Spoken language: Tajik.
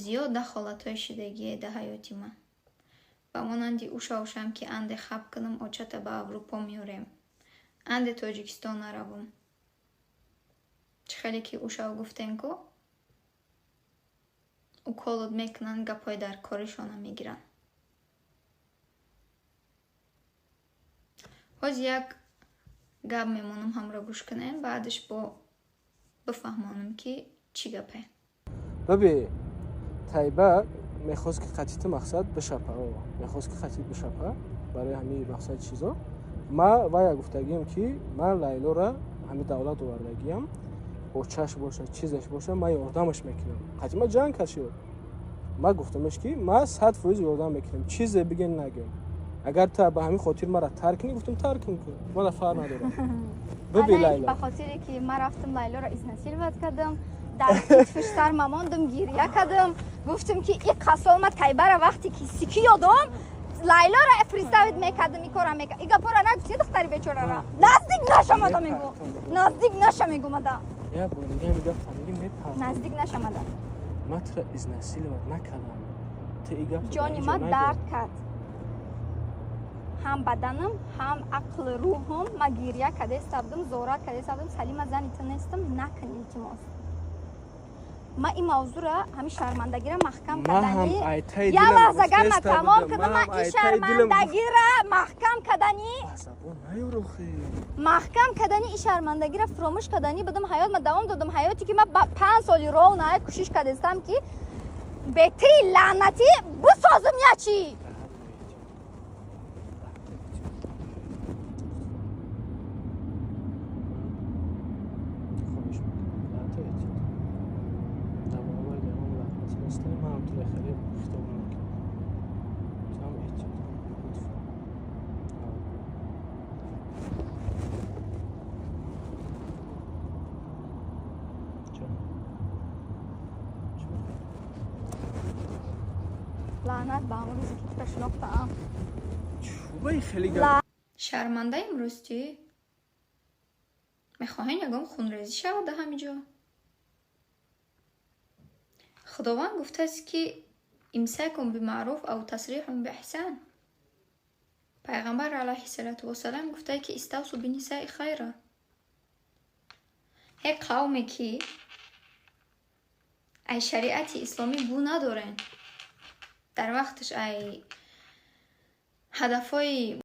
Зиёд дахолатҳои шидагие да ҳаёти ман. Ба монанди ӯ шавшам, ки анде хаб кунам, очата ба Аврупо меорем. Анде Тоҷикистон наравум. Чӣ хеле ки ӯ шав гуфтем, ку уколот мекунанд, гапҳои дар коришона мегиранд. Ҳози як гап мемонам, ҳамро гӯш кунем, баъдаш бо бифаҳмонам, ки чӣ гапе. Баби, Тайба мехост, ки қатити мақсад бишапа, мехост, ки қатит бишапа. Барои ҳамин мақсад чизо ма вая гуфтагием, ки ман Лайлора ҳамин давлат овардагиям, очаш боша, чизаш боша, ман ёрдамаш мекунам. Қатӣ ма ҷанг кашид. Ма гуфтамаш, ки ма 100% ёрдам мекунам, чизе биген, нагем. Агар ту ба ҳамин хотир мара тарк кунӣ, гуфтам, тарк кун, мана фарқ надорам. Биби, Лайло. Ба хотире ки ман рафтам, Лайлоро изнасиловать кардам, дар китфиш сар мамондум, гиря кардам, гуфтам, ки и қасол ма Тайбара вақте ки сики ёдом, Лайлоро представить мекардам, и кора мекардам. И гапора нагуфти, духтари бечорара наздик нашамада, мегу, наздик наша, мегумада. Я бор дига ҳами гап фаҳмидӣ, мепартам. Наздик нашамада. Ма тура изнасиловать накардам, ту и гап Ҷони ма дард кард, ҳам баданам, ҳам ақли рӯҳам. Ма гиря кардеста будам, зора кардеста будам: «Салима, зани ту нестам, накун, илтимос». Ма ин мавзӯра, ҳамин шармандагира маҳкам кардани, я лаҳза, гапма тамом кардам. Ма ин шармандагира маҳкам кардани, маҳкам кардани, ин шармандагира фуромӯш кардани будам. Ҳаёт ма давом додам, ҳаёте ки ма 5 соли ровно кӯшиш кардестам, ки бетии лаънатӣ бисозум ячи. Хоҳиш мекунам, ту эҳтиёт. Дар баробари ягон лаънатӣ нестем, манам туро хеле хитоб намекунам. Ту ҳам эҳтиёт кун, лутфан. Ҷон, чӣ мехоҳӣ? Лаънат ба ҳамон рӯзе, ки тура шинохтаам. Чӯбаи хеле гап. Шармандаем, ростӣ. Мехоҳем ягон хунрезӣ шавад дар ҳамин ҷо? Худованд гуфтааст, ки имсакун бимаъруф ав тасриҳун биэҳсан. Пайғамбар алайҳиссалату вассалам гуфтае, ки иставсу бинисаи хайра. Ҳе қавме, ки ай шариати исломӣ бу надорен, дар вақташ ай ҳадафҳои